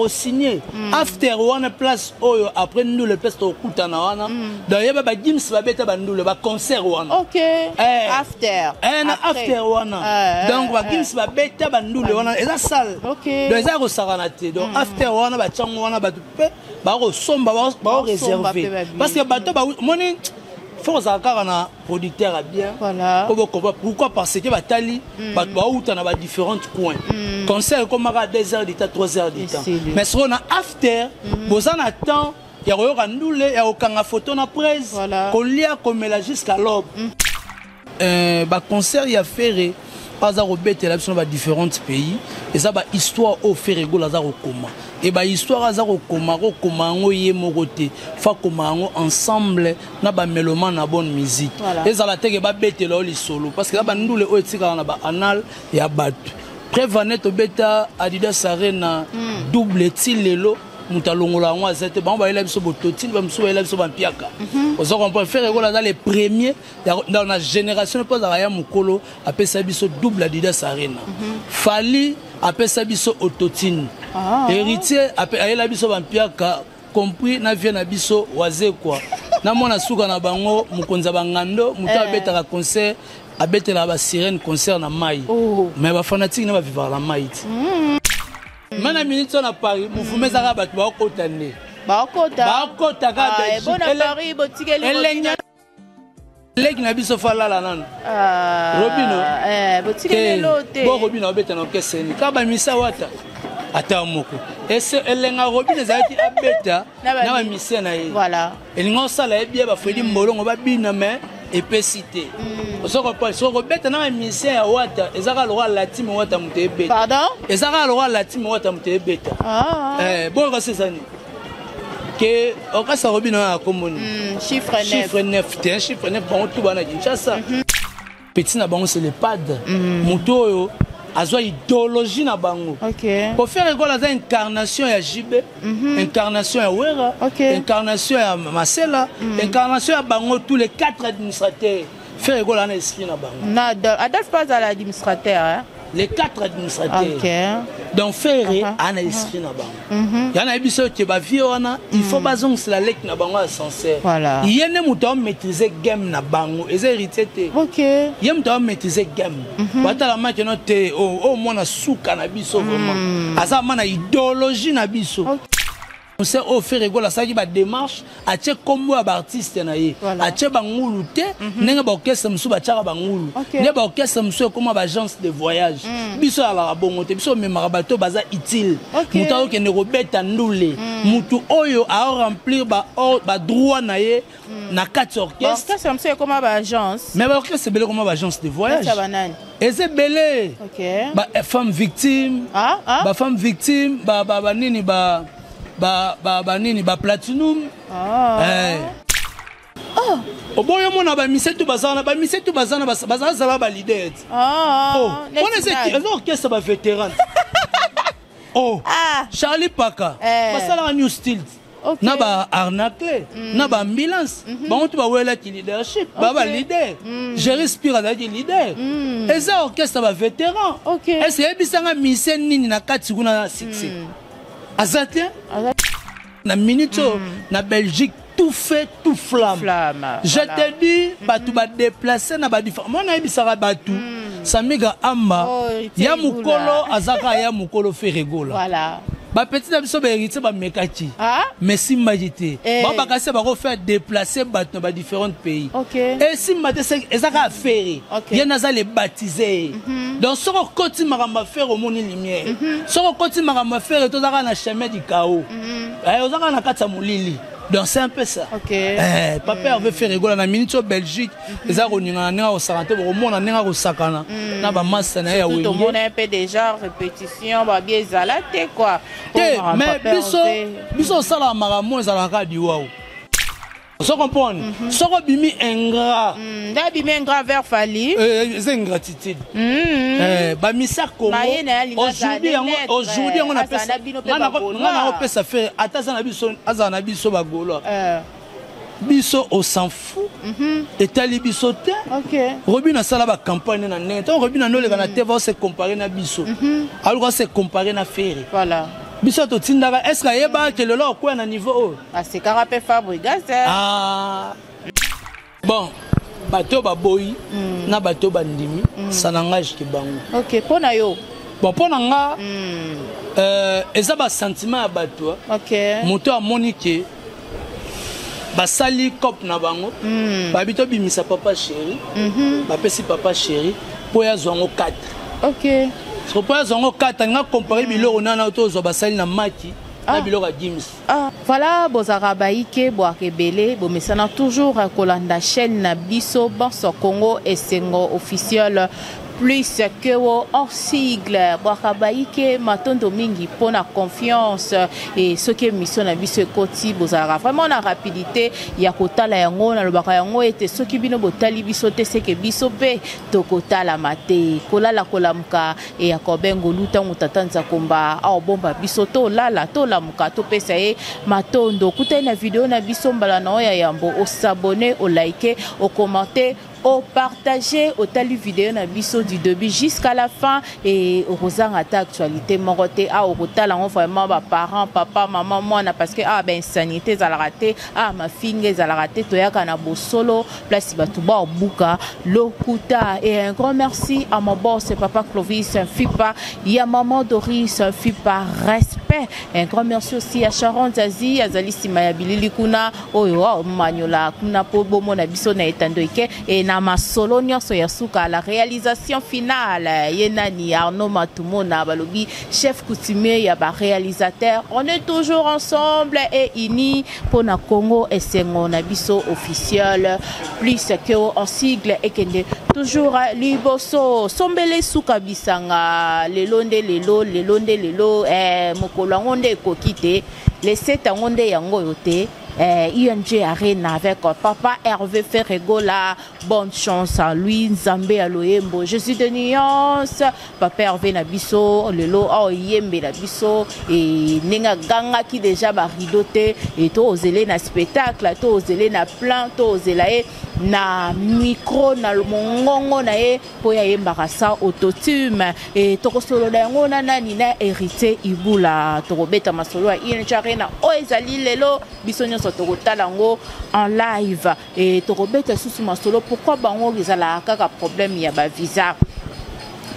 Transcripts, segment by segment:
Osigne after wana, place oyo après ndule, place tokutana wana. Donc yeba, bagims babeta bandule, baconcert wana. After. Na Après. After wana. Donc bagims babeta bandule wana, eza salle. Donc eza kosakana te. Donc after wana, batiango wana, bato mpe bakosomba, Bakosomba mpe bakoreserve, babillet. parce que bato moni faut kozala kaka na producteur ya bien. Po bocomprendre pourquoi, parce que batali bato bauta na badifférentes coins. Concert ekomaka 2 heures du temps, 3 heures du temps. Esili. Mais sikoyo na after, boza na temps ya koyoka ndule, ya kokanga photo na presse, kolia, komela jusqu'à l'aube. Baconcert ya Ferre aza kobetela biso na badifférents pays, eza bahistoire oyo Ferre Gola aza kokoma. E bahistoire aza kokoma, kokoma yango ye moko te, fa koma yango ensemble na bamélomane na bonne musique. Ezala teke babetela yo lisolo, parce que eza bandule oyo etikala na baannales ya bato. Preuve ane tobeta Adidas Arena, double ti lelo moto alongola yango aza te. Bango bayela biso bototini, bamosusu bayela biso bampiaka. Oza comprendre, Ferre Gola aza le premier na génération mpo azalaka ya mokolo, apesa biso double Adidas Arena. Fally apesa biso autotine. Héritier ayela biso bampiaka, compris na vie na biso Wazekwa na mwana suka na bango, mokonzi ya bangando, moto abetaka concert, abetelaka basirene concert na mai. Mais bafanatike na bavivaka na mai ti me na minute oyo na Paris, mouvement ezaka, bato baokota nde. Bakota. Bakota kaka. Ah, Belgique. bona Paris botikeli. Elenge leki na biso falala nano. Ah, Robino. Botikeli elo te. Bo Robino abeta na orchestre kaka bamisa wata ata moko. Ese elenga Robino ezalaki abeta na bamise na ye. Elingi osala ye bia bafredi mbolongo babina, mais epesi te. Ozo comprendre, soki kobeta na bamusicien ya wata, eza kaka lokola latime wata moto ebeta. Pardon? Eza kaka lokola latime wata moto ebeta. Bongo kasi eza nini ke orchestre Robino ya komboni? Chiffre 9. Chiffre 9 te, chiffre 9 bango tu bana Kinshasa. Petit na bango, c'est le padre, moto oyo azwa idéologie na bango. Po Ferre Gola aza incarnation ya JB, incarnation ya Wera, incarnation ya Masela, incarnation ya bango tous les quatre administrateurs. Ferre Gola ana esprit na bango. Na Adolphe pas à l'administrateur, hein? Les quatre administrateurs. Donc Ferre ana esprit na bango. Ya na biso ke bavie wana, il faut bazongisela leki na bango ascenseur. Ye nde moto aomaîtrise game na bango, eza héritier te. Ye moto aomaîtrise game. Batala makeno te oyo mwana suka na biso, vraiment aza ma na idéologie na biso. Concert oyo Ferre Gola asalaki badémarche, atie nkombo ya baartiste na ye. Atie bangulu te ndenge baorchestre mosusu batiaka bangulu. Nde baorchestre mosusu ekóma baagence de voyage. Biso alaka bongo te. Biso omemaka bato baza utile. Moto akokende kobeta ndule, motu oyo aoremplir badroit na ye na kati ya orchestre. Orchestre mosusu ekóma baagence. Mais baorchestre ebele ekóma baagence de voyage. Neti ya banani? Eza ebele. Bafemme victime. Bafemme victime, banini, banini, baplatinum. Oboyo omona bamise tu baza wana, bamise tu baza wana, bazala baleader ti. Neti wana eza nani? Eza orchestre bavétéran. Oh, Charlie Paka. Basalaka new style na baarnacle na baambulance. Bango tu bawelaki leadership, baa baleader. Géri Spire azalaki leader. Eza orchestre bavétéran. Ese eyebisanga mise nini na kati kuna na succès aza te. Na minute oyo na Belgique, tout fait tout flamme. Flamme, Je voilà. te dis, bato badéplace na badifferent. Mo nayebisaka bato Samiga Amba. Oh, Héritier Ya Ibula. mokolo azaka ya mokolo Ferre Gola. Bapeti na biso bahéritier bamekaki, mais simbaki te. Bango bakasi bakofaire déplacer bato na badifférents pays. Esimba te. Eza kaka Ferre. Ye naza le baptisé. Donc soki okoti makambo ya Ferre, omoni lumière. Soki okoti makambo ya Ferre, toza kaka na chemin du chaos. Oza kaka na kati ya molili. Donc c'est un peu ça. Papa Hervé, Ferre Gola na minute oyo Belgique eza koningana ndenge akosakana te. Bokomona ndenge akosakana na bamasa na ye ya Surtout Wenge. tomona mpe déjà répétition babi ezala te quoi. Te. Oyo Mais Papa biso Hervé. biso osalaka makambo ezalaka kaka diwao. Ozo comprendre, soki obimi ingrat. Nde abimi ingrat vers Fally. Eza ingratitude. Bamisa Congo. Maye na ye alingi azala Aujourd'hui yango nde aujourd'hui maître, yango azala napesa na bino mpe nga Bagaulois. nga nakopesa Ferre ata aza na biso, azala na biso Bagaulois. Biso on s'en fout, etali biso te. Robin asala bacampagne na ndenge ntango Robin anoleka na te, va se comparer na biso, aluka se comparer na Ferre. Biso totindaka, est ce que ayebaka ke lelo akokwea na niveau oyo? Asekaka mpe Fabrigas. Ah. Bon, bato oyo baboyi na bato oyo bandimi, ça n'engage que bango. Ok, mpo na yo? Bon, mpo na nga, eza basentiment ya bato. Moto amoni ke basali cope na bango, babi tobimisa Papa Chéri, bapesi Papa Chéri mpo ya azwa yango 4. So mpo azwa yango 4, alinga compare biloko nana tozwa basali na maki na biloko ya Gims. Ah, voilà, bozalaka bayike bwaka ebele, bomesana toujours kolanda chaîne na biso Bonso Congo Esengo Officiel plus kewo en sigle. Bwaka bayike, matondo mingi mpona confiance. E soki émission na biso ekoti, bozalaka vraiment na rapidité ya kotala yango. Nalobaka yango ete soki bino botali biso te, seke biso mpe tokotalama te. Kolala kolamuka e ya kobengolu ntango tata Nzakomba aobomba biso, tolala tolamuka, topesa ye matondo. Okutani na video na biso mbala na oyo ya yambo, os'abonner, olike, okommente, opartage, otali video na biso du début jusqu'à la fin et okozanga ata actualité moko te. A okotala yango vraiment, baparent, papa, mama, mwana, parce que awa bainsanité ezalaka te, awa mafinga ezalaka te, toyaka na bosolo, place bato baobuka lokuta. Et un grand merci à mon boss, papa Clovis Fipa ya maman Doris Fipa, respect. Un grand merci aussi à Sharon Zazi, azali nsima ya bilili kuna, oyo manyola kuna mpo bomona biso na etando eke e na masolo nyonso ya suka. La réalisation finale, ye nani? Arnaud Matumona, balobi chef coutumier ya baréalisateur. On est toujours ensemble et unis mpona Congo Esengo na biso Officiel plus que en sigle ekende toujours liboso. Sombele suka bisanga, lelo nde lelo, lelo nde lelo, mokolo yango nde ekoki te, le 7 yango nde yango oyo te, ING Arena avec papa Hervé Ferre Gola. Bonne chance à lui, Nzambe ya loyembo. Jésus de nuance, papa Hervé na biso, lelo oyembe na biso et ndenge agangaki déjà ba rideau te et to ozele na spectacle, to ozele na plein, to ozela ye na micro na mongongo na ye mpo ye ayembaka sa autotune. E tokosolola yango na nani? Na Héritier Ibula. Tokobeta masolo ya ING Arena oyo ezali lelo, biso nyonso tokotala yango en live. E tokobeta lisusu masolo pourquoi bango ezalaka kaka problème ya bavisa.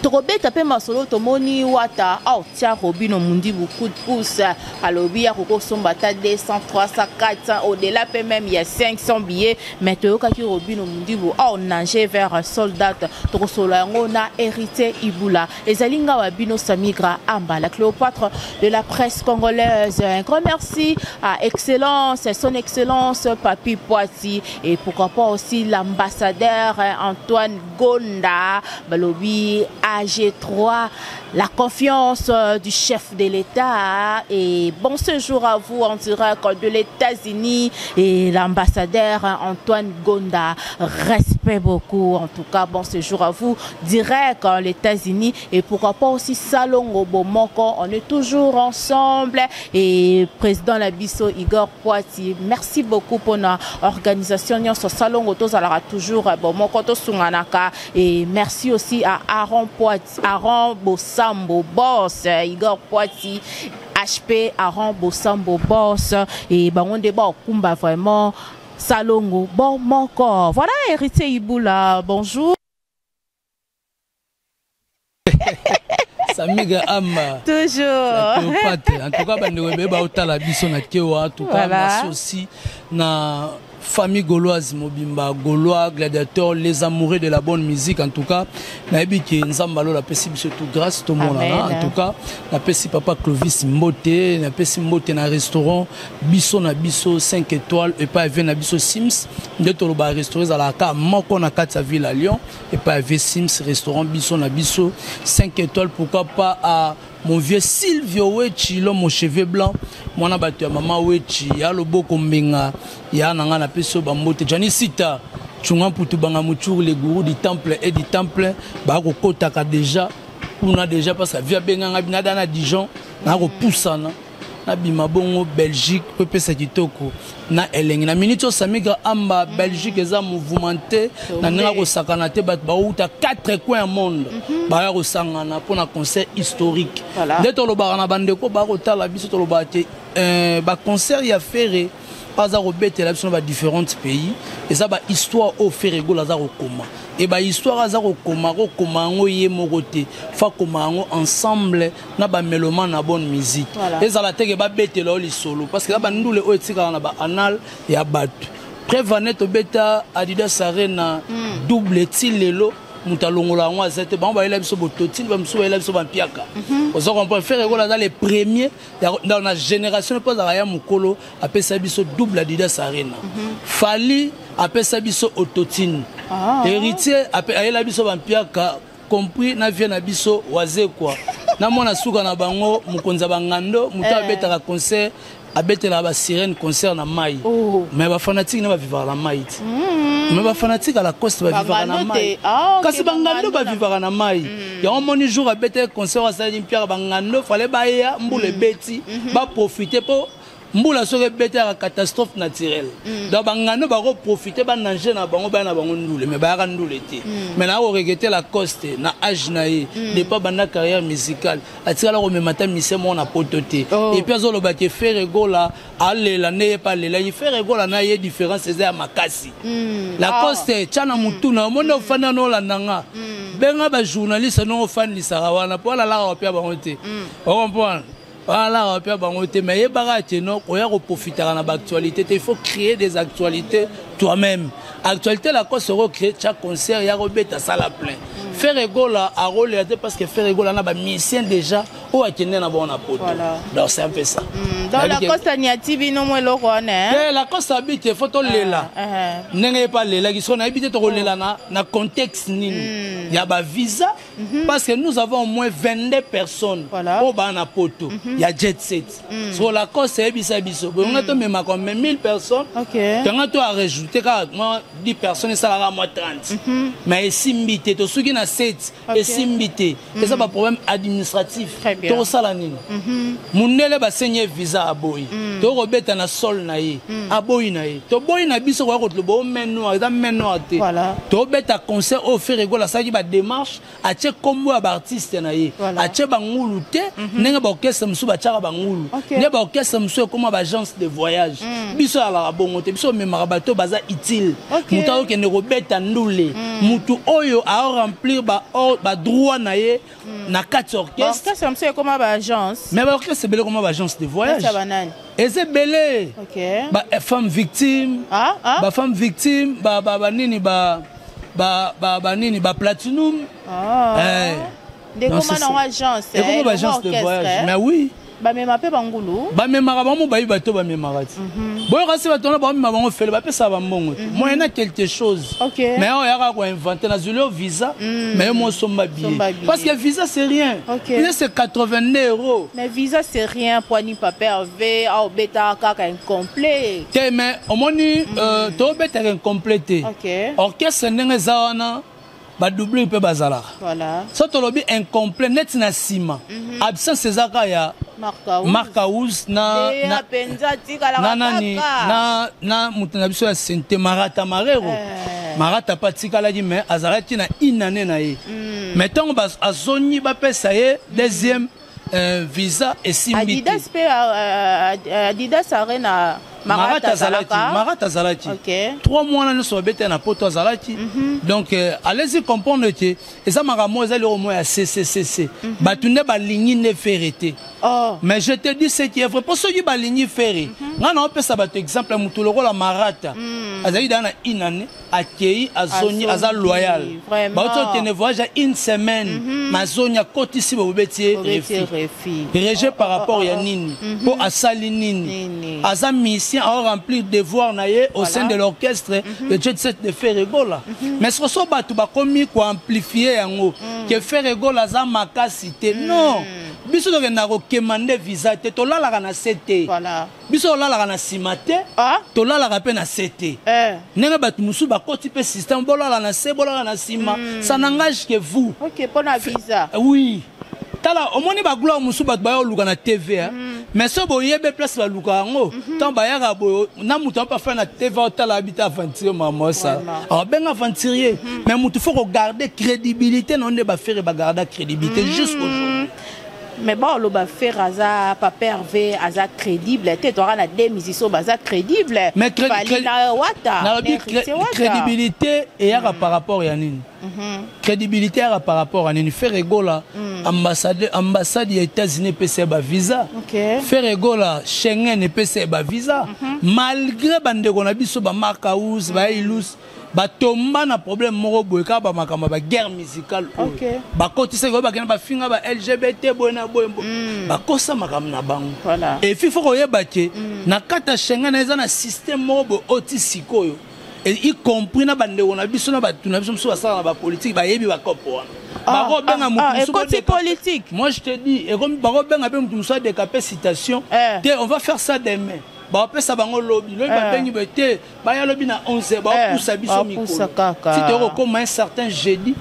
Tokobeta mpe masolo, tomoni Wata aotia Robino Mundibu coup de pouce, alobi akoki kosomba ata 200, 300, 400, au-delà mpe même ya 500 billets, mais toyokaki Robino Mundibu aonage vers soldat. Tokosolola yango na Héritier Ibula. Ezali ngawa bino Samigra Amba, la Cléopâtre de la presse congolaise. Un grand merci à excellence, son excellence Papi Poiti et pourquoi pas aussi l'ambassadeur Antoine Gonda, balobi AG3, la confiance du chef de l'État. Et bon séjour à vous en direct de l'États-Unis et l'ambassadeur Antoine Gonda. Respect beaucoup. En tout cas, bon séjour à vous direct en l'États-Unis et pourquoi pas aussi Salongo Bomoko. On est toujours ensemble et président na biso Igor Poiti. Merci beaucoup pour l'organisation nyonso Salongo tozalaka toujours bomoko, tosunganaka. Et merci aussi à Aaron Poiti, Aaron Bosambo boss, Igor Poiti HP, Aaron Bosambo boss et bango nde baokumba vraiment Salongo bon moko. Voilà, Héritier Ibula, bonjour. Samiga Amba. Toujours. Cléopâtre. En tout cas, bandeko ebele baotala biso na kewa. En tout cas, merci aussi na famille gauloise mobimba, gaulois, gladiateur, les amoureux de la bonne musique. En tout cas, nayebi ke Nzambe alola apesi biso tout grâce tomonana. En tout cas, napesi papa Clovis mbote, napesi mbote na restaurant Biso na biso 5 étoiles epai ave na biso Sims. Nde toloba restaurant ezalaka moko na kati ya ville ya Lyon, epai ave Sims, restaurant Biso na biso 5 étoiles. Pourquoi pas à mon vieux Silvio Wechi, l'homme aux cheveux blancs, mwana bato ya mama Wechi, ya loboko mbenga ya na nga, napesi oyo bambote. Jani Sita Chunga Mputu Banga Muchuru, le gourou du temple et du temple, bakokotaka déjà kuna déjà parce que vie abenganga nada na Dijon, nakopusana. Nabima bongo Belgique po epesa kitoko na elengi na minute oyo. Samigra Amba, Belgique eza mouvementé na ndenge kosakana te. Bato bauta quatre coins ya monde baya kosangana mpona concert historique. Nde tolobaka na bandeko bakotala biso, tolobaka te baconcert ya Ferre aza kobetela biso na badifférents pays eza bahistoire oyo Ferre Gola aza kokoma. E bahistoire aza kokoma, kokoma yango ye moko te, fa koma yango ensemble na bamélomane na bonne musique. Ezala teke babetela yo lisolo, parce que eza bandule oyo etikala na baannales ya bato. Preuve ane tobeta Adidas Arena double, ti lelo moto alongola yango aza te. Bango bayela biso bototini, bamosusu bayela biso bampiaka. Oza comprendre, Ferre Gola aza le premier na génération mpo azalaka ya mokolo apesa biso double Adidas Arena. Fally apesa biso autotine. Héritier ayela biso bampiaka, compris na vie na biso Wazekwa na mwana suka na bango, mokonzi ya bangando, moto abetaka concert, abetelaka basirène concert na mai. Mais bafanatike na bavivaka na mai te. Mais bafanatike ya Lacoste bavivaka na mai. Kasi bangando bavivaka na mai yango. Moni jour abetaki concert, asalaki mpiaka, bangando fale baya, mbula ebeti, baprofite mpo mbula soki ebeti yaka catastrophe naturelle. Donc bangando bakoprofite, banange na bango, baya na bango ndule, mais bayaka ndule te. Mais naa koregretter Lacoste na age na ye, depuis abanda carrière musicale atikala komema ata mise moko na poto te. Et puis azoloba ke Ferre Gola alela nde ye mpe alelaki. Ferre Gola na ye, différence eza ya makasi. Lacoste, tya na mutuna, omoni ofandi wana, olanda nga, benga bajournaliste ndongo ofandisaka wana mpo alalaka wapia bango te. Ocomprendre, alalaka wapia bango te. Mais yebaka te no koya koprofitaka na baactualité te. Il faut créer des actualités toi-même. Actualité, Lacoste okocréer, tya concert ya kobeta sala plein. Ferre Gola arolela te, parce que Ferre Gola na bamusicien déjà oyo akende na bango na poto. Donc c'est un peu ça. Donc Lacoste aniati bino mo eloko wana? Te, Lacoste abi te, faut tolela ndenge ye mpe alelaki. Soki nayebi te tokolela na contexte nini ya bavisa, parce que nous avons au moins 22 personnes oyo baa na poto ya jet set. So Lacoste eyebisa biso boyonga tomemaka mais 1000 personnes, tonga to arajouter kaka mwa 10 personnes, esalaka mwa 30, mais esimbi te. Tosuki na 7, esimbi te. Eza baproblème administratif. Tokosala nini? Mundele basengi ye visa, aboyi. Tokobeta na sol na ye, aboyi na ye. Toboyi na biso koya kotoloba o main noire, eza main noire te. Tobeta concert oyo Ferre Gola asalaki badémarche, atie nkombo ya baartiste na ye, atie bangulu te ndenge baorchestre mosusu batiaka bangulu, nde baorchestre mosusu ekóma baagence de voyage. Biso alaka bongo te. Biso omemaka bato oyo baza utile. Moto akokende kobeta ndule, motu oyo aoremplir badroit na ye na kati orchestre. Orchestre mosusu ekóma baagence. Mais baorchestre ebele ekóma baagence de voyage. Eza ebele. Bafemme victime, bafemme victime, banini, banini, baplatinum. Ndekoma nango agence. Ekoma baagence de voyage, mais oui. Bamema mpe bangulu. Bamemaka bango, bayi bato bamemaka ti boyoka si bato wana bamema bango fele, bapesaka bambongo te, moyena quelque chose. Mais oyo yaka koinventer, nazweli yo visa, mais yo mosomba billet, parce que visa c'est rien. Visa c'est 82 euros. Mais visa c'est rien poani papa Hervé aobetaka kaka incomplet. Te, mais omoni, toobetaka incomplet te. Orchestre ndenge eza wana, badoublure mpe bazalaka. So tolobi incomplet neti na nsima, absence eza kaka ya Mark House na nani na moto na biso ya sente, Marata Marero. Marata mpe atikalaki, mais azalaki na une année na ye. Mais ntango azongi, bapesa ye deuxième visa, esimbi. Adidas mpe, Adidas Arena. Marata azalaki, Marata azalaki 3 mois na nyonso babetela na poto, azalaki. Donc allez-y comprendre te, eza makambo eza eloko moko ya cccc. Bato nde balingi nde Ferre te. Mais je te dis ce qui est vrai, mpo soki balingi Ferre, ngai na opesa bato exemple ya motu lokola Marata, azalaki daa na une année, akei, azongi, aza loyal. Bauti okende voyage ya une semaine, mazongi, akotisi, bobeti ye refus, rejet par rapport ya nini? Mpo asali nini? Aza musicien, aoremplir devoir na ye au sein de l'orchestre de jet set de Ferre Gola. Mais soso bato bakomi koamplifie yango ke Ferre Gola aza makasi te. Non, biso tokendaka kokema nde visa te, tolalaka na se te. Biso tolalaka na nsima te, tolalaka mpe na se te ndenge bato mosusu bakoti mpe système, bolala na se, bolala na nsima, ça n'engage que vous. Ok, mpona visa. Oui, tala, omoni bagloire mosusu bato baya koluka na TV. Mais so boyebe place baluka yango, ntango bayaka boye na moto apo afai na TV, otala abi te aventurier, mama osala abenga aventurier. Mais motu faut kogarder crédibilité na yo, nde baFerre bagarda crédibilité jusqu'aujourd'hui. Mais baoloba Ferre aza, Papa Hervé aza crédible te. Toaka na deux musiciens baza crédible. Mais Fally na Wata. Nalobi crédibilité eyaka par rapport ya nini? Crédibilité eyaka par rapport ya nini? Ferre Gola, ambassade, ambassade ya États-Unis epesa ye bavisa. Ferre Gola, Schengen epesa ye bavisa, malgré bandeko na biso bamark House, bailus batomba na problème moko boye, kaka bamakambo ya baguerre musicale oyo bakotisaki oyo, bakende bafinga ba LGBT boye na boye, bakosa makambo na bango. Et puis faut koyeba ke na kati ya Schengen eza na système moko boye oti sikoyo, y compris na bandeko na biso na bato na biso mosusu basala na bapolitique, bayebi bakopo wana. Bakobenga motu mosusu ekoti politique. Moi je te dis, ekomi bakobenga mpe motu mosusu adécaper citation te. On va faire ça demain, bapesa bango lobi lobi. Babengi boye te, baya lobi na 11, baopusa biso mikolo kaka. Si toyokokoma un certain jeudi,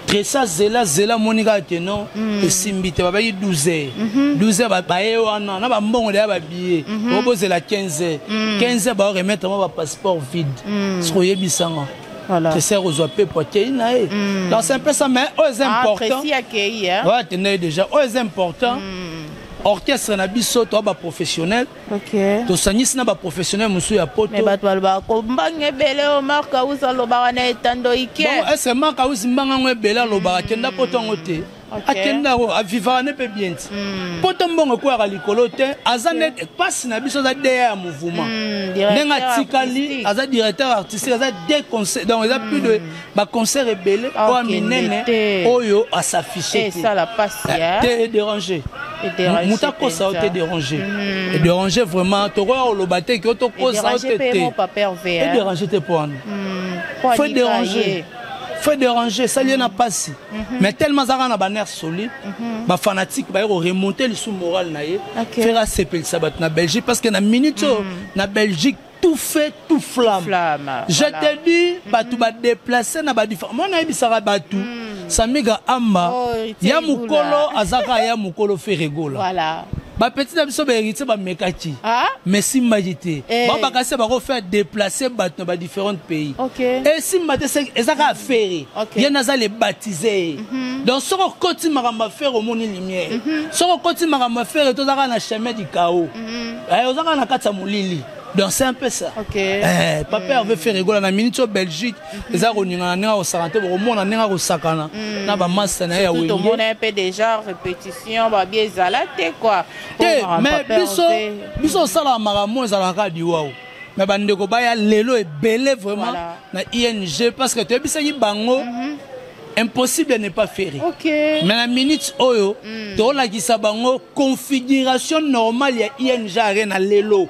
tresa zela zela, moni kaka te non, esimbi te. Babengi 12 heures, 12 heures baye wana na bambongo deya babillet, obozela 15 heures, 15 heures baoremettre mwa bapasseport vide. Soki oyebisanga, tresa kozwa pepo akei na ye. Donc c'est un peu ça. Mais oyo eza important, oyo atenda ye déjà, oyo eza important, orchestre na biso toa baprofessionnel, tosangisi na baprofessionnel mosusu ya poto. Mais bato balobaka kombanga ebele oyo Mark Aus alobaka na etando ike. Ese Mark Aus mbanga yango ebele alobaka, akenda poto yango te, akenda yango, avivaka ne mpe bien ti poto, mbongo ekweyaka likolo te. Aza nde mpasi na biso, aza deya ya mouvement ndenge atikali, aza directeur artistique, aza deux concert, donc eza plus de baconcert ebele oyo ya minene oyo as'affiche te, edéranger moto akosa yo te, déranger, edéranger vraiment. Tokoya koloba te ke tokosa yo te, te edéranger te, mpo wana faut déranger, faut déranger, esali ye na mpasi. Mais tellement azaka na banerf solide, bafanatique baye koremonter lisu moral na ye, Ferre asepelisa bato na Belgique, parce que na minute oyo na Belgique, tout fait tout flamme, flamme. Je te dis, bato badéplace na badifférent. Moi nayebisaka bato, Samiga Amba ya mokolo azaka ya mokolo Ferre Gola. Bapeti na biso bahéritier bamekaki, mais esimbaki te. Bao bakasi bakofaire déplacer bato na badifférents pays, esimba te. Eza kaka Ferre, ye naza le baptisé ye. Donc soki okoti makambo ya Ferre, omoni lumière. Soki okoti makambo ya Ferre, toza kaka na chemin du chaos, oza kaka na kati ya molili. Donc c'est un peu ça. Eh, Papa Hervé, Ferre Gola na minute oyo Belgique eza koningana ndenge akosaka te, bokomona ndenge akosakana na bamasta na ye ya Wenge. Tomona mpe déjà répétition babi ezala te quoi. Te, mais biso osalaka makambo ezalaka diwao, mais bandeko baya lelo ebele vraiment na ING, parce que toyebisaki bango impossible n'est pas Ferre. Mais na minute oyo tolakisa bango configuration normale ya ING Arena lelo.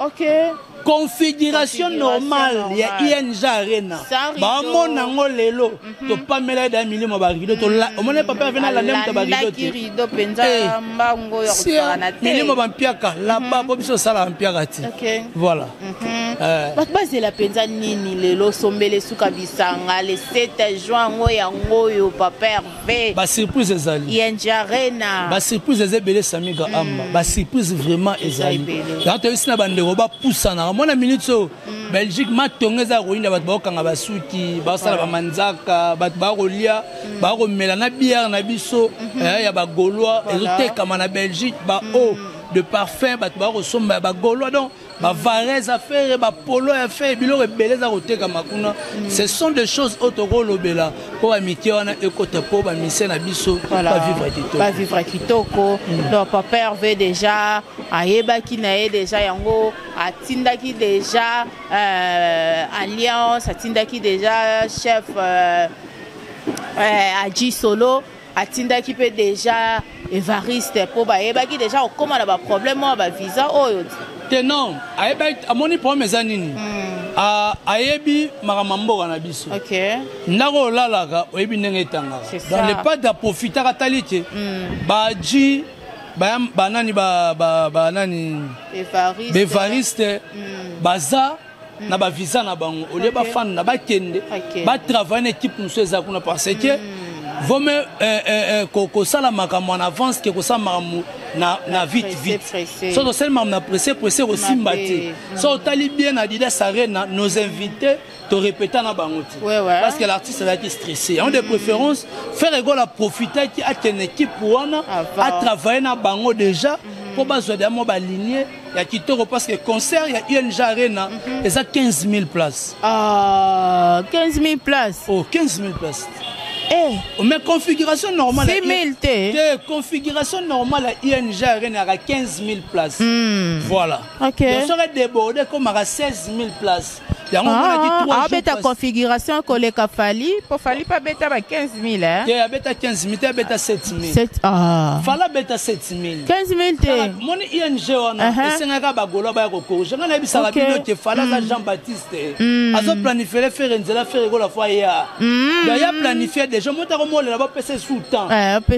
Configuration normale ya ING Arena, baomona yango lelo. Topamela ye da milimo barideau, omoni papa ave nalande moto barideau te, milimo bampiaka laba, mpo biso osalaka mpiaka te. Voilà. Bato bazela mpenza nini lelo? Sombele suka bisanga le 7 juin, yango oyo, Papa Hervé. Basurprise ezali. ING Arena. Basurprise eza ebele, Samiga Amba, basurprise vraiment ezali. Yango toyebisi na bandeko bapusanaka. Mona minute oyo Belgique matongo eza koyinda, bato bakokanga basuki, basala bamanzaka, bato bakolia, bakomela na bière na biso ya bagaulois ezotekama na Belgique, ba eau de parfum bato bakosomba ya bagaulois, donc bavarese affaire, bapolo ya Ferre, biloko ebele eza kotekama kuna. Ce sont des choses oyo tokolobela mpo bamitie wana ekota, mpo bamisie na biso bavivre kitoko. Bavivre kitoko. Donc Papa Hervé déjà ayebaki na ye déjà yango, atindaki déjà alliance, atindaki déjà chef Aji Solo, atindaki mpe déjà Evariste, mpo bayebaki déjà kokóma na baproblème oyo bavisa oyo. Te, non, ayebaki, amoni problème eza nini. Ayebi makambo ya mboka na biso. Ndako olalaka, oyebi ndenge etangaka. Donc le padre aprofitaka, atali te baji banani, banani, baevariste baza na bavisa na bango, olie bafanda, bakende batravaille na équipe mosusu eza kuna, parce que Vaut mieux kosala makambo en avance ke kosala makambo na vite vite. So tosali makambo na pressé pressé, kosimba te. So otali bien na Adidas Arena, nos invités torépéta na bango te parce que l'artiste azalaki stressé. Yango de préférence Ferre Gola aprofitaki, akende équipe wana, atravaille na bango déjà mpo bazwa deya mwa baligne ya kitoko, parce que concert ya ING Arena eza 15 000 places. Ah, 15 000 places? Oh, 15 000 places. Eh. Mais configuration normale 6 000 te. Te, configuration normale ya ING Arena yaka 15 000 places. Voilà. Donc soki débordé, komaka 16 000 places. Yango omonaki abeta configuration koleka Fally, mpo Fally mpe abeta ba 15 000. Te, abeta 15 000 te, abeta 7 000. 7, ah. Fally abeta 7 000. 15 000 te. Moni ING wana esengaka bagolo baya kocorriger. Ngai nayebisaka bino te, Fally aza Jean Baptiste, azoplanifier Ferre nzela. Ferre Gola fo aya, donc ya planifie déjà. Moto akomolela, bapesa sous temps,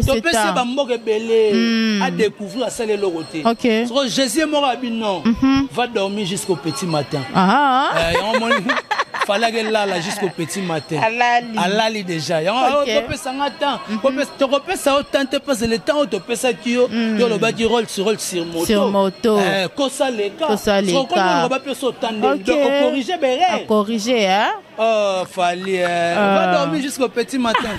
topesi bamboka ebele adécouvrir, asala eloko te. Soko Jésus moko abi non, va dormir jusqu'au petit matin. Yango moni Fally elala jusqu'au petit matin. Alali déjà. Yango topesanga temps, tokopesa yo temps te, parce le temps oyo topesaki yo, yo olobaki rôle sur rôle sur moto, kosaleka sokokoa bapesa yo temps nde donc ocorrige berere. Acorrige. Oh, Fally, va dormir jusqu'au petit matin.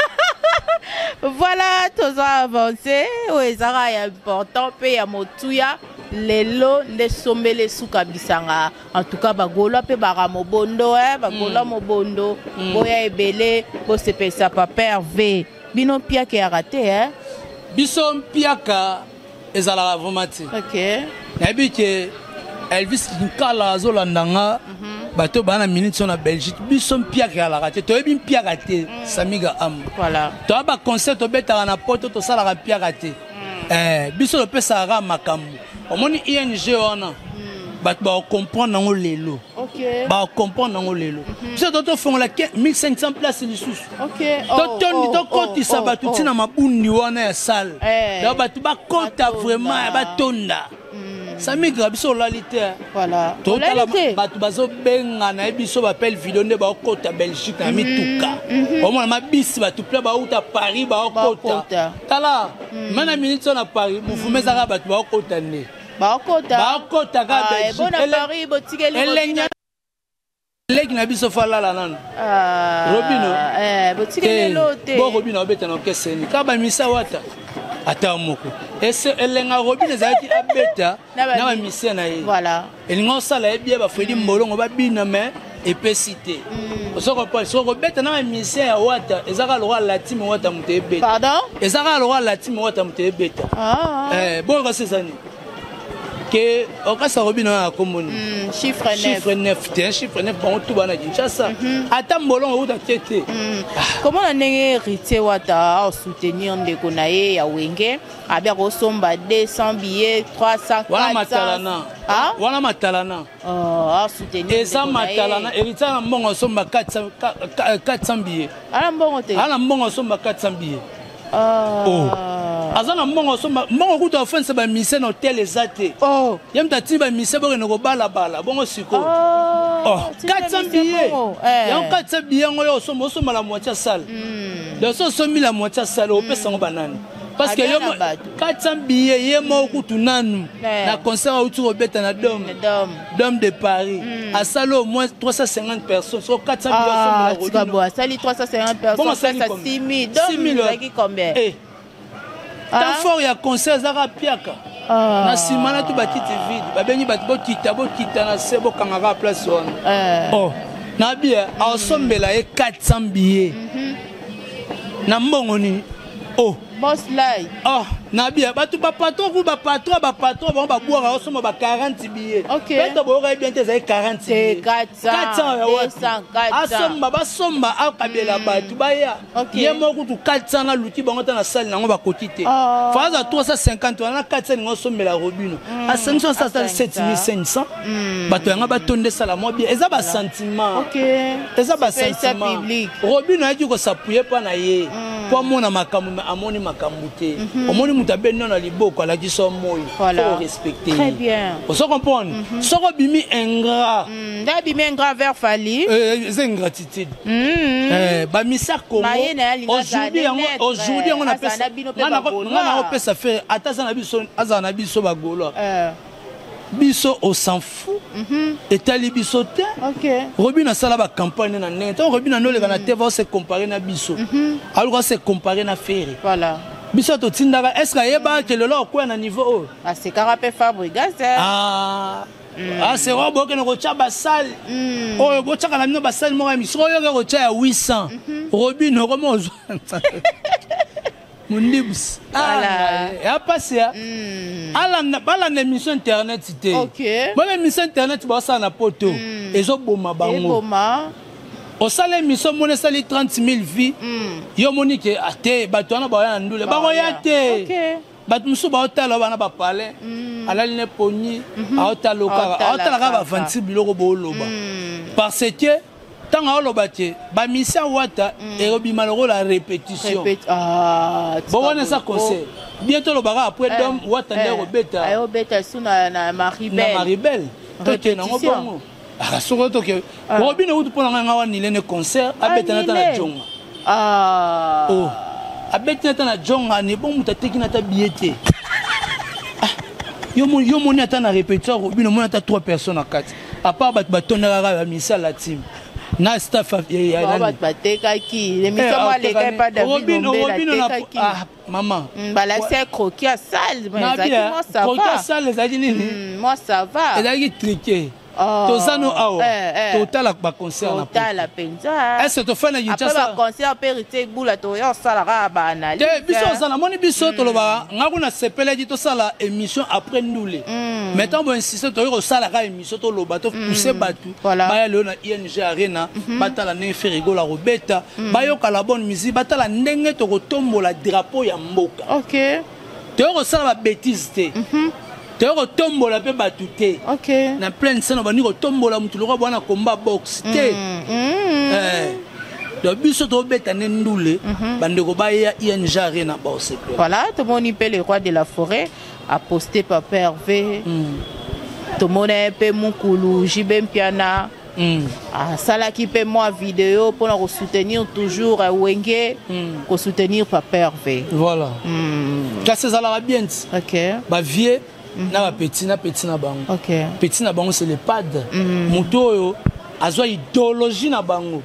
Voilà, toza avancé. Oyo ezaka ya important mpe ya motuya. Lelo nde sombele esuka bisanga. En tout cas bagolwa mpe baka mobondo, bagolwa mobondo. Boya ebele, bosepelisa papa Hervé. Bino mpiaka eyaka te, eh? Biso mpiaka ezalaka vraiment te. Nayebi ke Elvis Nkala azolanda nga, bato baa na minute so na Belgique. Biso mpiaka ezalaka te, toyebi mpiaka te. Samiga am toya baconcert, tobetaka na poto, tosalaka mpiaka te. Biso topesaka kaka makambo. Omoni ING wana, bato bakocomprendre yango lelo, bakocomprendre yango lelo. Biso to tofongola 1500 place lisusu, totondi, tokotisa bato ntina mabundi wana ya salle. Donc bato bakota vraiment, batonda. Samigra, biso olali te. Totala bato bazobenga na ye biso, baappel vidéo nde baokota Belgique na mituka. Omona mabisi, bato plein bauta Paris, baokota. Tala me na minute oyo na Paris mouvement ezaka, bato baokota nde. Baokota. Baokota kaka Belgique. Elenge leki na biso fo alala nano. Robino bo Robino abeta na orchestre kaka bamisa wata ata moko. Elenga Robino ezalaki abeta na bamisia na ye, elinga osala ye bia bafredi mbolongo babina, mais epesi te. Soki kobeta na bamisia ya wata, eza kaka lokola latime wata moto ebeta, eza kaka lokola latime wata moto ebeta. Bongo kasi ezani ke orchestre Robino wana akomboni chiffre 9 te, chiffre 9 bango tu bana Kinshasa, ata mbolongo euta te te. Komona ndenge Héritier Wata asoutenir ndeko na ye ya Wenge, abi akosomba 200 billets, 300. Wana matalana, wana matalana. Eza matalana. Héritier na mbongo asomba 400 billets? Ala mbongo te. Ala mbongo asomba 400 billets? Oh. Aza na mbongo asomba mbongo kutu afandisa bamise na hotel eza te. Ye moto atindi bamise bokende kobalabala bongo. Sikoyo 400 billets, yango 400 billets yango yo osomba, osomba la moitié ya salle. Donc so osombi la moitié ya salle, opesa yango banani? Parce que yo 400 billets, ye moko kutu nanu na concert auti kobeta na Dôme de Paris, asali au moins 350 personnes. So 400 billets, asali 350 personnes, 6 000. Dôme ezalaki combien? Temps fort ya concert ezaka piaka na nsima na to bakiti vide, babengi bato bokita, bokita na se, bokangaka place wana. Oh, nabi aosombela ye 400 billets na mbongo nini? Oh. Boss Light. Oh, nabi bato bapatron ku bapatron, bapatron bango babwaka, osomba ba 40 billets. Peut-être boyoka ye bien te, ezali 40 billets. 400 ya wapi? Asomba, basomba, akabela bato baya. Ye moko kutu 400 naluki bango ta na sale nango bakoki te. Faza 350 wana, 400 ningo osombela Robino, asangisi asala 7500. Bato yanga batonda, esala mwa bien. Eza basentiment, eza basentiment. Robino ayaki kos'appuyer mpa na ye. Mpo amona makambo, mais amoni makambo te. Omoni moto abendi na liboko, alakisi yo moi. Voilà. Faut respecter. Très bien. Ozo comprendre? Soki obimi ingrat, Nde abimi ingrat vers Fally. Eza ingratitude. Bamisa Congo Maye na ye alingi azala aujourd'hui yango neutre, aujourd'hui yango azala napesa na bino mpe nga bagaulois. Nga nakopesa Ferre ata aza na biso, azala na biso bagaulois. Biso on s'en fout, etali biso te. Robin asala bacampagne na ndenge ntango Robin andoleka na TV, ose compare na biso, aluka ose compare na Ferre. Biso totindaka, est ce que ayebaka ke lelo akwea na niveau oyo? Asekaka mpe Fabregas, eh. Ah, ah, c'est vrai, bokende kotya basale oyo botyaka na bino, basale moko ya misoko oyoke kotya ya 800. Robin okoma ozwa mondibus. Ya pasi ya alanda, balanda émission internet te. Bona émission internet baosala na poto ezoboma bango. Eboma. Osala émission, moni esali 30 000 vues, yo omoni ke ah, te, bato wana baoya na ndule, bakoya te. Bato mosusu baotala bana bapalin, alali ne poni, aotala kaka. Aotala aotala kaka. Kaka. Baventure biloko booloba, parce que ntango aoloba te bamisia wata ekobima lokola répétition. Ah, bo wana eza concert bien, tolobaka après dom wata nde akobeta. Ayobeta su na na Maribel. Maribel, tokende yango. Répétition. Bongo Ah, soki toke Robin outi mpo na ngai, nga wanile ne concert abeta nata na Anile. jonga. Ah. Oh, abeti nata na jonga ne bon, moto ateki nata billet te. Ah, yo moni ata na répétition Robin, omoni ata trois personnes na kati, à part bato batondaka kaka bamisala team na staff Bango nani. Bato batekaki l'émission mo aleka epa David Robin Mombele. Robin na Atekaki. Ah, mama. Balakisi ye croquis ya salle, mais ezalaki moi ça va. Salle ezalaki nini? Moi ça va. Ezalaki truqué. Oh. Toza no awa, Eh, eh. totala baconcert na Totala mpenza. est ce tofai na Après Kinshasa. baconcert mpe rite ebula, toya osalaka baanalyse. Te, biso oza namoni biso tolobaka, nga kuna sepelaki tosala émission après ndule, mais ntango boinsiste, toyei kosalaka émission, toloba, topousse bato baya lelo na ING Arena, batala ndenge Ferre Gola kobeta, bayoka la bonne musique, batala ndenge tokotombola drapeau ya mboka. Toyei kosala babêtises te, toyei kotombola mpe bato te. Na pleine scène bandi kotombola motu lokola bwana komba boxe te. Donc biso tobeta nde ndule, bandeko baya ING Arena, baosepela. Voilà, tomoni mpe le roi de la forêt aposte papa Hervé. Tomoni ye mpe mokulu JB Mpiana asalaki mpe mwa video mpona kosoutenir toujours Wenge, kosoutenir papa Hervé. Voilà. Kasi ezalaka bien ti bavie na bapeti na petit na bango. Petit na bango, c'est le padre, moto oyo azwa idéologie na bango.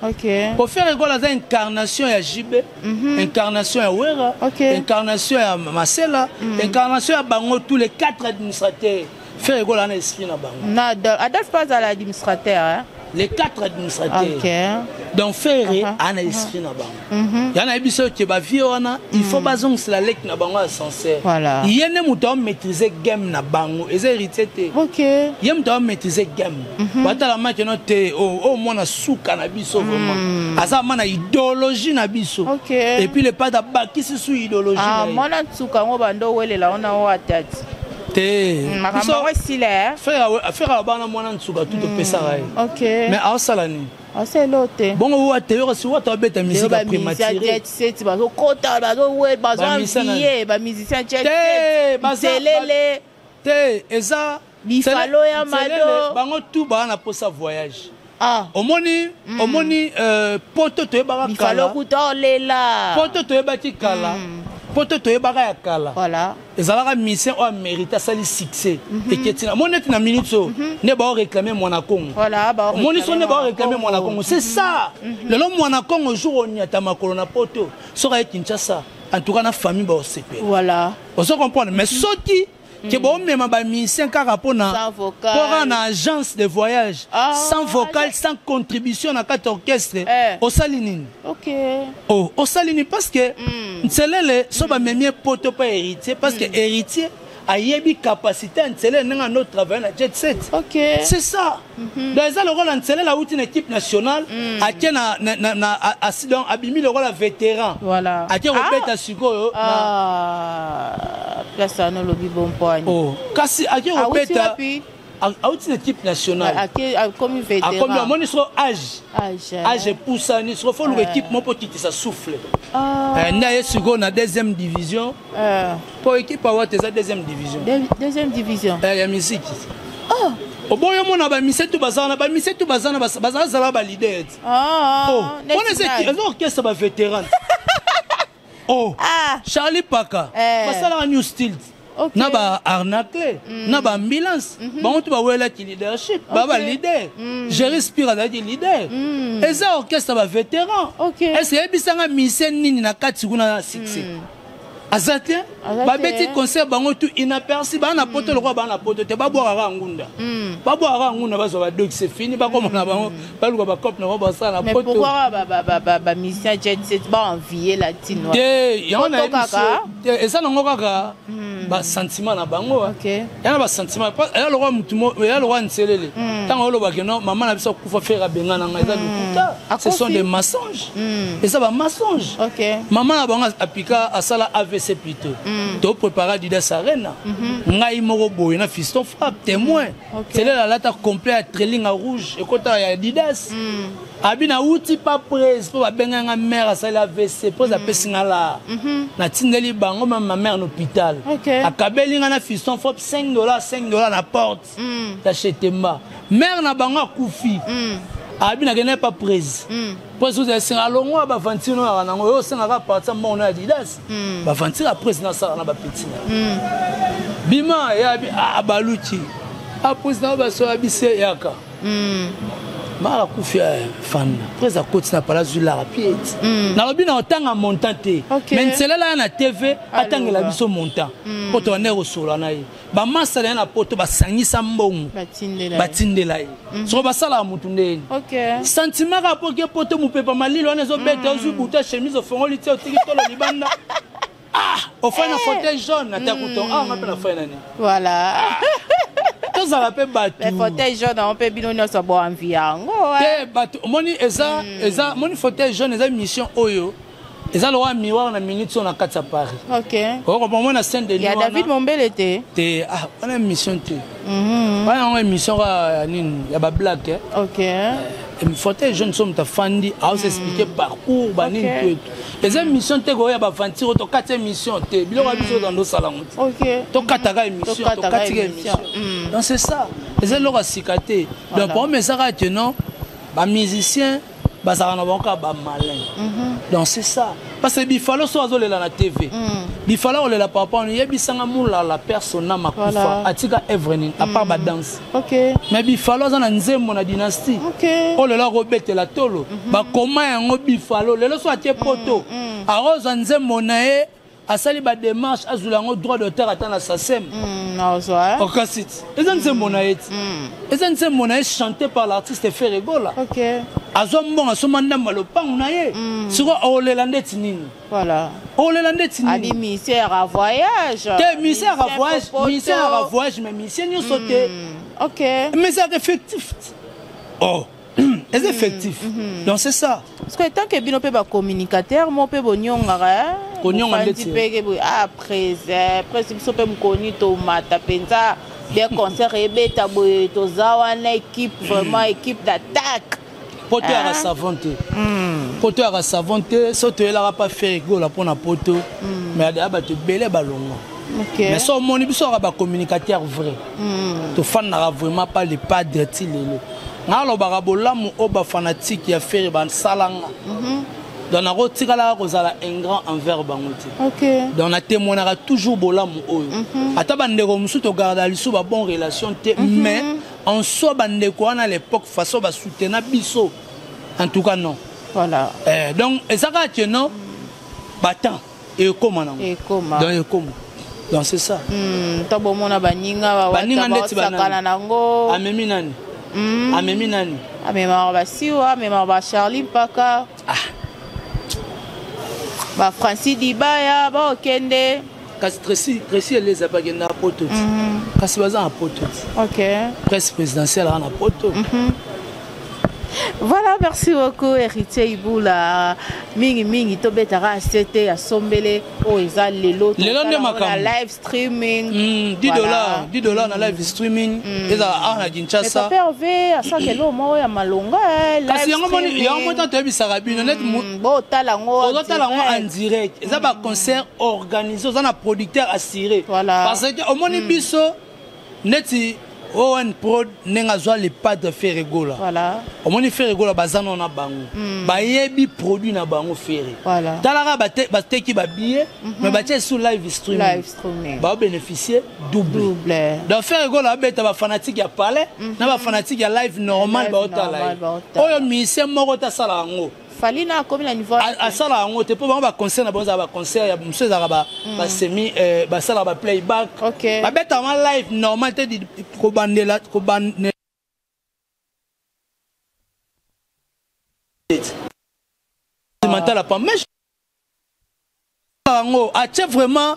Po Ferre Gola aza incarnation ya JB, incarnation ya Wera, incarnation ya Masela, incarnation ya bango tous les quatre administrateurs. Ferre Gola na esprit na bango. Na Adolphe mpe azala administrateur, hein? Les quatre administrateurs. Donc Ferre ana esprit na bango ya na yebi so ke bavie wana, il faut bazongisela leki na bango ascenseur. Ye nde moto aomaîtrise game na bango, eza héritier te. Ye moto aomaîtrise game, batala makeno te oyo mwana suka na biso vraiment aza ma na idéologie na biso. Et puis le padre abakisi su idéologie Ah, na ye. mwana nsuka yango bando owelela wana oyo atati. Te. Makambo yango esila, eh? Ferre abana mwana nsuka tu topesaka ye. Mais aosala nini? Aselo te. Bongo wate yoka si wate abeta musique ya prématuré. Jet set bazokota, bazowe, bazoenvie bamusicien jet Te, set nzelele. Te, eza Bifalo ya Nzelele, Mado. Bango tu baa na posa voyage. Omoni, poto toyebaka Bifalo kala. kuta olela. Poto toyebaki kala, poto toyebaka ya kala, ezalaka musicien oyo amérite, asali succès, eketi na moni neti na minute oyo nde baoréclame mwana Kongo. Omoni so nde baoréclame mwana Kongo, c'est ça. Lelo mwana Kongo, jour oniata makolo na poto, soki aye Kinshasa, en tout cas na famille baosepela. Ozo comprendre? Mais soki ke baomema bamusicien kaka mpona Sans vocal. mpo na agence de voyage, sans vocal, sans contribution na kati ya orchestre, osali nini? Oh, osali nini? Parce que Nselele, so bamemi ye poto mpa héritier, parce que héritier ayebi capacité ya Nselele ndenge ando travaille na jet set. C'est ça. Donc eza lokola Nselele awuti na équipe nationale, ake na, donc abimi lokola vétéran, ake kobeta sikoyo na Ah, place wana olobi bompwani. Oh, kasi ake Awuti kobeta wapi? Awuti na équipe nationale. Ake akomi Akomi vétéran. amoni soko âge Âge. Âge epusani soko, faut luka équipe moko mpo kitisa souffle. Ah. Nde aye sikoyo na deuxième division. Mpo équipe awa te, eza deuxième division. Deuxième division ya musique. Oboyi omona bamise tu baza wana, bamise tu baza wana, bazala baleader ti. Wana eza orchestre bavétéran. Oh, Charlie Paka basalaka new style na baarnacle na baambulance, bango to bawelaki leadership, baa baleader. Géri Spire azalaki leader. Eza orchestre bavétéran. Est-ce eyebisanga mise nini na kati kuna na succès aza te? Aza te. Babeti concert, bango tu inaperçu. Baa na poto lokola baa na poto te, babwakaka ngunda, babwakaka ngunda, bazwa badoki, c'est fini. Bakoma na bango, baluka bacope na bango, basala na Mais poto. pourquoi bamusicien jet set baenvie latino? Te, yango Poto nayebi kaka? Te, eza nango kaka basentiment na bango. Ya na basentiment, eya lokwa mutu, eya lokwa nselele. Ntango olobaki no mama na biso akufa, Ferre abenga nanga, eza lokuta, ce sont Akufi. des mensonges, eza bamensonge. Mama na bango apika, asala AVC plutôt. Toprépara Adidas Arena, ngai moko boye na Fiston Frappe témoin. Selele alata complet ya trailing ya rouge, ekota ya Adidas. Abi nauti pa prese mpo babengai nga, mare asali AVC, mpo apesi nga la, natindeli bango meme ma mare na hôpital. Akabeli nga na Fiston Frappe 5 dollars, 5 dollars na porte ya Chetemba. Mare na bango akufi, abi nakende pa prese mpo soki esenga alongwa baventure no yaka nango, oyo osengaka partir mbongo no ya Adidas, baventure ya prese nasala na bapeti na bima yabi abaluki aprese na baso bise yaka mara akufi, fanda prese akoti na pala, azwi lara piete. Nalobi na otanga montant te, mais nselela ya na TV atangela biso montant mpo tobandeki kosola na ye. Bamasala ye na poto, basangisa mbongo, batindela ye. Batindela ye. Soko basalaka motu ndeni, sentiment kaka mpo ke poto mopepa malili wana ezobeta, ozwi buta chemise, ofongoli tie, otiki tolo libanda. Ah, ofai na fauteuil jaune ata kuton. Ah, nga mpe na fai nani? Voilà. Tozala mpe bato. Mais fauteuil jaune yango mpe, bino nyonso boenvie yango? Te, bato omoni eza omoni fauteuil jaune eza mission oyo eza lokola miroir na minute oyo na kati ya Paris. Okopa omoni na Saint Denis Ya wana. David Mombele te? Te, ah, wana émission te, wana yango émission kaka ya nini, ya bablague. Fauteuil jaune, so moto afandi aoexpliquer parcours banini, to eto eza émission te koya baventure oyo tokati émission te. Biloko ya biso ozanda osala yango te. Tokataka émission. Tokataka Tokatika émission. émission. Donc c'est ça, eza eloko ya sika te. Donc problème ezaka te, non, bamusicien bazalaka na bango kaka bamalin. Donc c'est ça, parce que Bifalo so azolela na TV, Bifalo akolela par rapport yebisanga Molala persona makufa, atika œuvre nini à part badanse? Mais Bifalo aza na nzembo na dynastie oyo lelo akobetela tolo, bakoma yango. Bifalo lelo so atie poto, akozwa nzembo na ye, asali badémarche, azwela yango droit d'auteur ata na SACEM. Nazwa. Okasi ti eza nzembo na ye, ti eza nzembo na ye chanté par l'artiste Ferre Gola. Azwa mbongo, asomba ndambo ya lopango na ye. Sikoyo aolela ndeti nini? Olela ndeti Abi nini? Ministère à voyage. Te, ministère ya voyage, ministère ya voyage, mais ministère nyonso te. Mais ezalaka effectif ti. Oh, eza effectif. Donc c'est ça. Parce que tant que bino mpe bacommunicateur mo mpe bonyongaka. Konyonga bofandi ndeti? Mpe ke boye, ah, prese biso mpe mokoni tomata mpenza bien, concert ebeta boye, toza wana équipe, vraiment équipe d'attaque. Poto yaka savon te, poto yaka savon te. So toyelaka pa Ferre Gola mpona poto, mais adaya bato ebele balongwa. Mais so omoni biso kaka bacommunicateur vrai, tofandaka vraiment pas le padre ti lelo. Ngai alobaka bolamu oyo bafanatike ya Ferre basalanga, donc nakotikalaka kozala ingrat envers bango te. Donc natémoignaka toujours bolamu oyo. Ata bandeko mosusu togarda lisusu babon relation te, mais en soi bandeko wana à l'époque, façon basoutena biso, en tout cas non. Donc eza kaka ke non, batemps ekóma nango. Ekóma. Donc ekóma, donc c'est ça. To bomona baninga. Baninga ndeti banani? Basakana nango. Amemi nani? Amemi nani? Amemaka basiwa, amemaka bacharli Mpaka, bafrancis Dibaya, baokende. Kasi Tracy Eleza mpe akenda na poto ti, kasi baza na poto ti. Presse présidentielle aza na poto. Voilà, merci beaucoup Héritier Ibula. Mingi mingi tobetaka sete ya sombele oyo eza lelo Lelo nde totala yango na makambo. live streaming. 10 dollars, 10 $ na live streaming ezala awa na Mais Kinshasa. Papa Hervé asaka eloko moko ya malonga eh, Kasi live yango moni streaming. yango moni tanto toyebisaka bino neti Botala yango en ozotala yango en direct. direct, eza baconcert organisé, oza na producteur assuré. Voilà. Parce que omoni biso neti On Prod, ndenge azwa le padre Ferre Gola. Omoni Ferre Gola baza nano na bango, bayebi produit na bango Ferre. Talaka bateki babillet, mais batie sur live streaming. Live streaming. Baobénéficie double. Double. Donc Ferre Gola abeta bafanatique ya palais na bafanatique ya live normal. Live Baotala normal, ye. baotala. Oyo musicien moko te asala yango. Fally na akomi na niveau Asala yango te, mpo bango baconcert na bango ezala baconcert ya mosusu, ezalaka basemi basalaka baplayback. Babetaka ma live normal te, kobandela kobandela instrumental pa, mais yango atie vraiment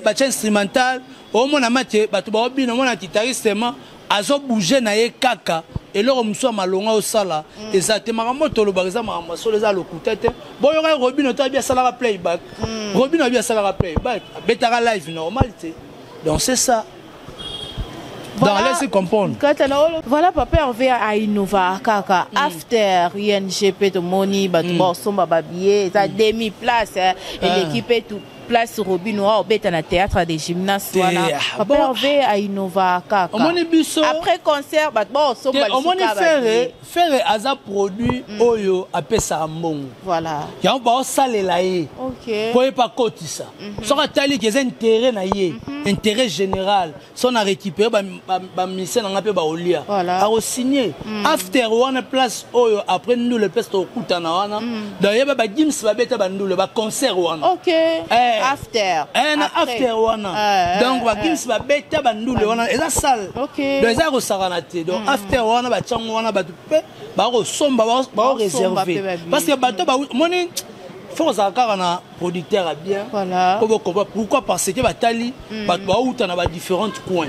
batie instrumental. Omona mate bato baobina, omona guitariste ma azobouge na ye kaka. Eloko mosusu ya malonga osala eza te. Makambo tolobaka eza makambo ya solo, eza lokuta te. Boyoka Robino to abi asalaka playback. Robino abi asalaka playback, abetaka live normal te. Donc c'est ça. Voilà. Donc laisse comprendre. Kata na olo. Voilà, Papa Hervé ainova kaka after INGP, tomoni bato baosomba babillet, eza demi place eleki mpe tu place Robino aobeta na théâtre de gymnase Te, wana. ah, Papa bon. Hervé ainova kaka Omoni biso après concert bato baosomba te, omoni lisuka Ferre babillet. Ferre aza produit oyo apesaka mbongo. Yango baosalela ye mpo ye mpe akotisa. Soki ataliki eza intérêt na ye, intérêt général, so na récupéré bamusicien na nga mpe baolia. Akosigne after wana, place oyo après ndule, place tokokutana wana. Donc yeba bagims babeta bandule baconcert wana. Eh. After. Eh, na Après. after wana. Donc bagims babeta bandule wana, eza salle. Donc eza kosakana te. Donc after wana batiango wana, bato mpe bakosomba, Bakosomba bakoreserve mpe babillet. parce que bato omoni faut kozala kaka na producteur ya bien. Po bocomprendre pourquoi, parce que batali bato bauta na badifférentes coins.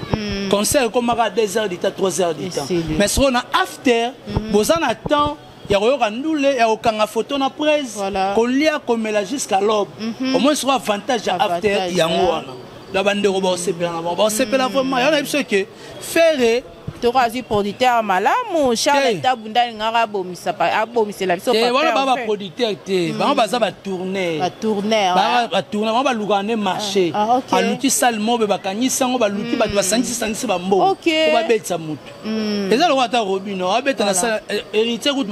Concert ekomaka 2 heures du temps, 3 heures du temps. Esili. Mais sikoyo na after boza na temps ya koyoka ndule, ya kokanga photo na presse, kolia, komela jusqu'à l'aube. Au moins sikoyo avantage ya after Avantage, yango hein. wana na bandeko baosepela na bango, baosepela vraiment. Yango na biso ke Ferre Toko azwi producteur malamu, Charles Te. Tabunda alingaka abomisa abomisela biso Te, Papa wana baa Hervé. baproducteur te, bango baza batourner. Batourner. Batourner, bango balukaka nde marché. Ah, ok. Aluki salle moko be bakangisi yango, baluki bato basangisi bambongo po babetisa motu. Eza lokola ata Robino abeta na salle Héritier kutu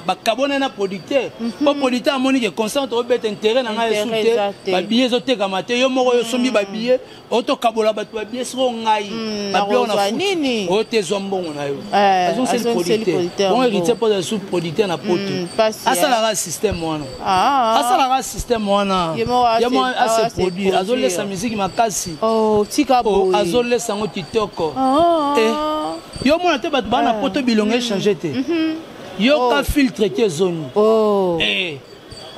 bakabona na producteur, po producteur amoni ke concert obeta, intérêt na ngai esu Intérêt eza te. te. Babillet ezotekama te, yo moko oyo osombi babillet, otokabola bato babillet, siko ngai babillet nakozwa wana nini? oyo te, ezwa mbongo na yo. Eh, Azongiseli azongiseli producteur. producteur Bon, mbongo. Héritier mpo aza su producteur na poto. Pasi, eh. Asalaka système wana. Asalaka système wana. Ye moko Ye moko ase ase produire, produire. azolesa musique makasi. Oh, tika Oh, boye. azolesa yango kitoko. Ah. Eh, yo mona te, bato baa na poto, bilongo échange te, yoka Oh. filtre te, ezongi. Oh. Eh,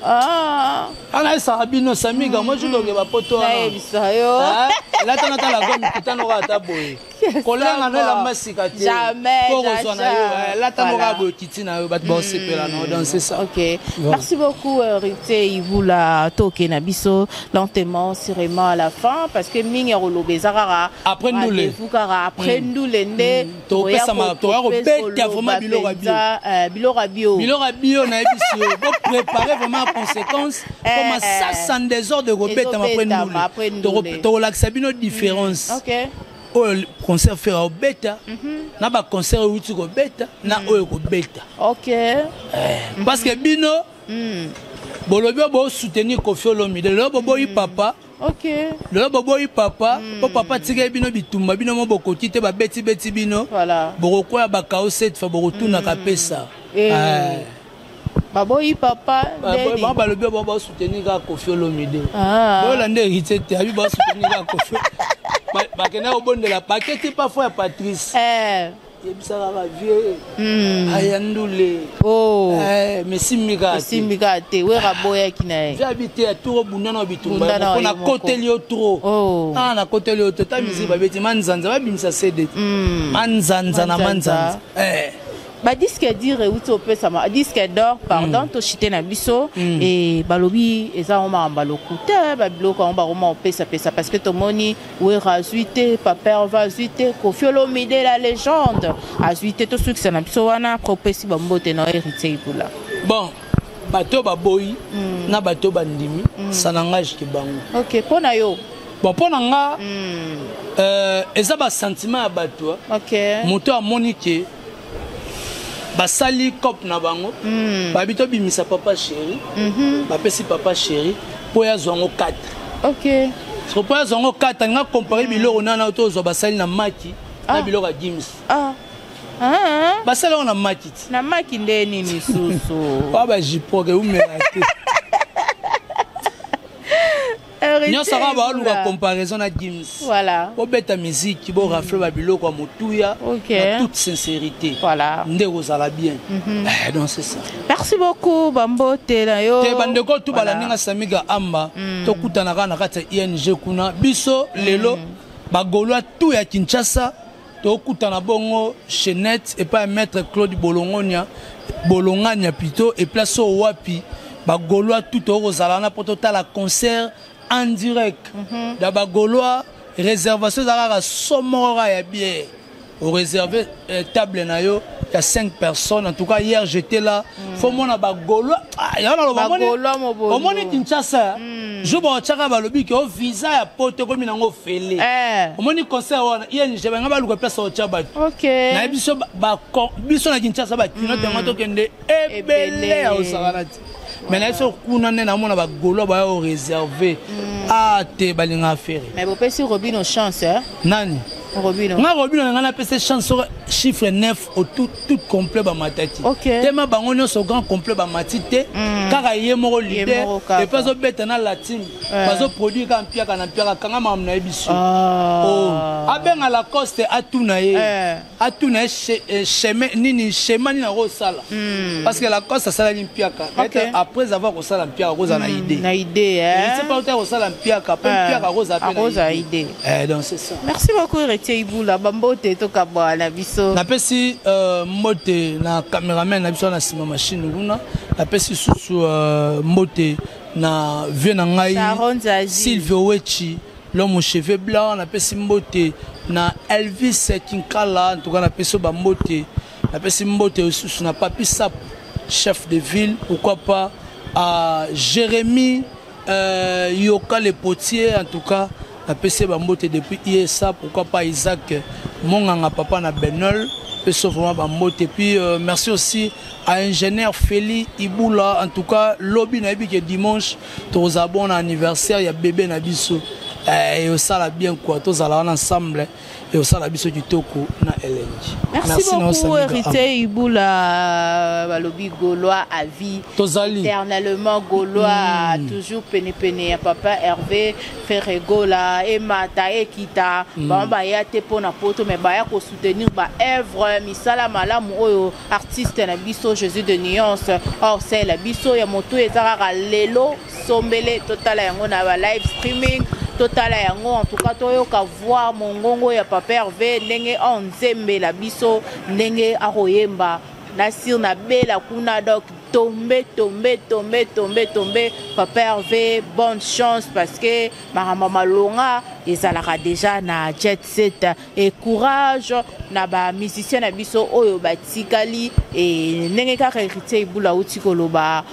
Ah. Ana esaka bino samiga mo juloke bapoto wana. Nayebisa yo. Elata natala gomi kitanoka ata boye, kolenga no elamba sika te. Jamais, Po kozwa na yo jamais. elata moko Voilà. ya boye, kiti na yo, bato baosepela na yo. Donc c'est ça. Ok, merci beaucoup Rité Ibula. Toke na biso lentement, sûrement à la fin, parce que mingi ya koloba eza kaka Après ndule. rendez-vous kaka après ndule nde. Toya kobeta vraiment biloko ya bio. Biloko ya bio. Biloko ya bio, nayebisi yo, bopréparer vraiment en conséquence. Eh, Koma sasa en désordre kobetama après Ezobetama après ndule. ndule. Tokolakisa bino différence oyo concert Ferre obeta na baconcert oyo euti kobeta na oyo kobeta. Parce que bino bolobi oyo bosoutenir Koffi Olomide, lelo boboyi papa. Lelo boboyi papa mpo papa atikali bino bitumba, bino mo bokoki te, babetibeti bino. Bokokwya bakao cette fois, bokotunaka pesa. Eh. Eh. Baboyi papa ndeni. Bango balobi oyo basoutenir kaka Koffi Olomide. Ah. Boyolanda Héritier te, abi basoutenir kaka Koffi. Bakenda kobondela paketi parfois ya Patrice. Yebisaka bavie aya ndule. Oh. Mesimbi kaka te. Esimbi kaka te, Wera aboyaki na ye. Vie abi te ya turo, bunda na bitumba Bunda na mpo yo moko. nakoteli yo trop. Oh. Ah, nakoteli yo to ta musique babeti manzanza, babimisa cd te. Manzanza na Manzanza. manzanza. Eh. Badisque dire euti opesama, disque d'or, pardon, toshite na biso e balobi eza yango makambo ya lokuta, babiloko yango bakoma opesapesa, parce que tomoni Wera azwi te, Papa Herve azwi te, Kofi Olomide la légende azwi te. Tosukisa na biso wana, après opesi bambote na Héritier Ibula. Bon, bato baboyi na bato bandimi, ça n'engage que bango. Ok, mpo na yo? Bon, mpo na nga, eza basentiment ya bato. Moto amoni ke basali cope na bango, babi tobimisa Papa Chéri, bapesi Papa Chéri mpo ya azwa yango 4. So mpo azwa yango 4, alinga compare biloko nana tozwa basali na maki na biloko ya Gims. Basali yango na maki ti. Na maki nde nini susu? Oya bajipoke eumela te. Nyonso kaka baoluka comparaison na Gims. Bobeta miziki, borafle babiloko ya motuya na toute sincérité, nde kozala bien. Eh, donc c'est ça. Merci beaucoup, bambote na yo. Te, bandeko tu balandi nga Samiga Amba, tokutana kaka na kati ya ING kuna. Biso lelo bagaulois tout ya Kinshasa, tokutana bongo chez Net epai ya maître Claude Bolongonia, Bolongania plutôt, et place oyo wapi bagaulois tout tokozala wana mpo totala concert en direct. Na bagaulois, réservation eza kaka so moko kaka ya bière, oréserve table na yo ya 5 personnes. En tout cas, hier j'étais là, faut mona bagaulois. Ah, yango naloba, Bagaulois mobondo. Omoni Kinshasa, jour baotiaka, balobi ke o visa ya poto ekomi nango fele. Omoni concert wana ING, banga baluka place otya bato. Nayebi biso biso na Kinshasa, bakino yango tokende ebele ya osakana te, mais nayebi so kuna nde namona bagaulois baya oréserve a te, balingaka Ferre. Mais bopesi Robino chance, hein? Nani? Robino. Nga Robino na ngai napesa chance soko chiffre 9 au tout, tout complet bamataki. Tema bango nyonso grand complet bamati te, kaka ye moko leader. Moko kaka. Et puis azobeta na latine, bazoproduire kaka mpiaka na mpiaka. Kanga makambo na ye biso. Oh. Abenga Lacoste, atuna ye, atuna ye chemin nini, schéma nini akosala, parce que Lacoste asalaki mpiaka. Peut-être après avoir kosala mpiaka, akozala na idée. Na idée, hein? Héritier pa ota kosala mpiaka mpe mpiaka akozala mpe Akozala na idée. Eh, donc c'est ça. Merci beaucoup, Héritier Ibula, bambote, tokabwa na biso. Napesi mbote na cameraman na biso na nsima machine kuna. Napesi susu mbote na vieux na ngai Sharon Zazi. Sylvio Wechi, l'homme aux cheveux blancs. Napesi mbote na Elvis Kinkala. En tout cas napesi oyo bambote. Napesi mbote lisusu na Papi Sap, chef de ville. Pourquoi pas à Jérémy Yoka le potier. En tout cas napesi ye bambote depuis ISA. Pourquoi pas Isaac Monganga, papa na Benol, peso vraiment bambote. Et puis merci aussi à ingénieur Feli Ibula. En tout cas lobi nayebi ke dimanche tokozala bon na anniversaire ya bébé na biso, osala bien quoi, tozala wana ensemble e osala biso kitoko na elengi. Merci na beaucoup, Samiga. Héritier Ibula, balobi gaulois à vie. Tozali. Éternellement gaulois, toujours pene-pene ya papa Hervé Ferre Gola, emata ekita, bango baya te mpo na poto, mais baya kosoutenir baœuvre, misala malamu oyo artiste na biso Jésus de Nuance osalela biso ya moto. Eza kaka lelo sombele, totala yango na ba live streaming, totala yango. En tout cas toyoka voix, mongongo ya papa Hervé, ndenge oyo nzembela biso, ndenge akoyemba na sir na bela kuna. Donc tombe, tombe, tombe, tombe, tombe. Papa Hervé, bonne chance, parce que makambo malonga ezalaka déjà na jet set. Et courage na bamusicien na biso oyo batikali. E ndenge kaka Héritier Ibula auti koloba,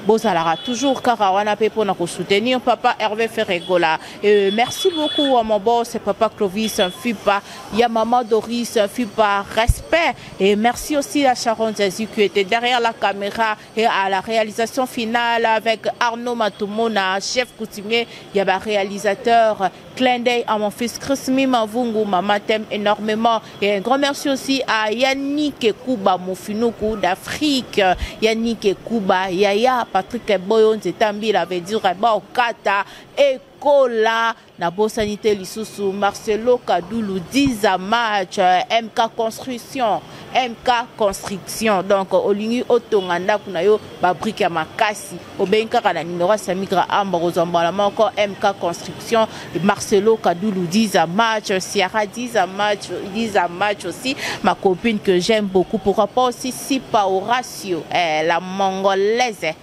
bozalaka toujours kaka wana mpe mpona kosoutenir papa Hervé Ferre Gola. Merci beaucoup à mon boss papa Clovis Fipa ya maman Doris Fipa, respect. Et merci aussi à Sharon Zazu qui était derrière la caméra et à la réalisation finale avec Arnaud Matumona, chef coutumier ya ba réalisateur. Clin d'œil à mon fils Chris Mimavungu, maman t'aime énormément. Et un grand merci aussi à Yannick Kuba Mofinuku d'Afrique. Yannick Kuba, Yaya, Patrick Boyo, Nzetambila, veut dire Baokata, Ekola. Nabosani te lisusu Marcelo Kadulu Diza match MK construction MK construction donc olingi otonga ndako na yo ba brique ya makasi obengi kaka na numero ya Samigra Amba kozwa mbala moko MK construction Marcelo Kadulu Diza match Ciara Diza match Diza match aussi ma copine que j'aime beaucoup pourquoi pas aussi Sipa Horacio eh, la mongolaise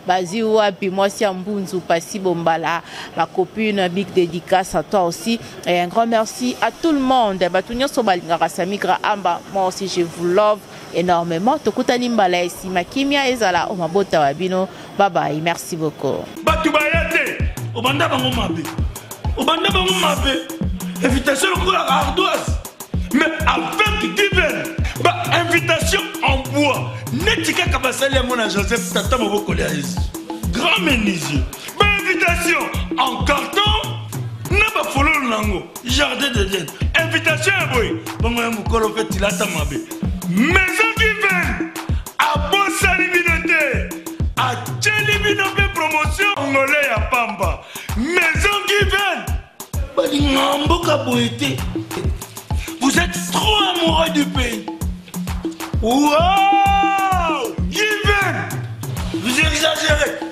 bazwi wapi mwasi ya mbunzu pasi bombala Ma copine, big dédicace à toi aussi. Et un grand merci à tout le monde. Bato nyonso balingaka Samigra Amba. Moi aussi, je vous love énormément. Tokutani mbala esima kimia ezala o mabota wa bino. Bye bye. Merci beaucoup. Bato baya te obanda bango mabe obanda bango mabe invitation lokola ardoise mais avec given ba invitation en bois neti kaka basali yango na joseph tata mobokoli ya yesu grand menuisier ba invitation en carton na bafololo na yango jardin d'eden invitation ya boye bongo ya mokolo mpe tilata mabe maison given abosani bino te atyeli bino mpe promotion ngole ya pamba maison given balingaka mboka boye te vous êtes trop amoureux du pays wow given vous exagérez.